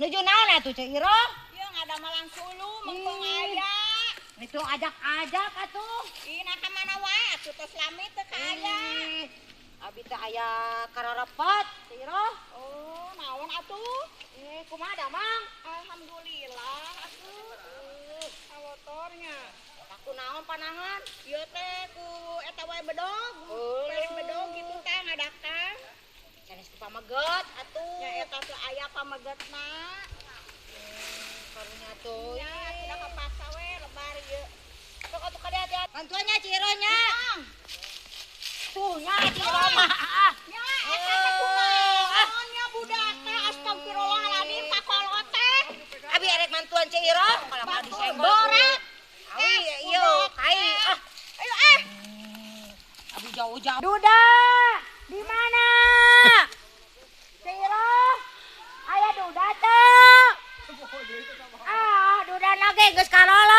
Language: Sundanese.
Nuju naon atuh Ceu Iroh? Ieu ngadamalan sulu mengkong aya. Itu ajak-ajak atuh. Ih, nah ka mana wae atuh tos lami teu ka aya. Abi teh aya kararepot, Ceu Iroh. Oh, naon atuh? Kumaha damang? Alhamdulillah atuh. Kawotornya. Aku naon panangan? Ieu teh ku eta wae bedog. Oh. Beres bedog kitu teh ngadakan. Sanes ku pameget atuh. Nya eta teh aya pamegetna. Karunya tuh. Nya sudah kapaksa we lebar ieu. Sok atuh kade hati-hati. Bantuannya Ceu Iroh nya. Tuh nya Ceu Iroh mah. Nya eta teh kunaon nya budak teh astagfirullahaladzim kakolot teh. Abi erek mantuan Ceu Iroh kalau mah disenggol. Borak. Awi ieu kai ah. Ayo ah. Abi jauh-jauh. Duda, di mana? Ceu Iroh. Aya Duda teu? Ah, Duda na ge geus kalolot.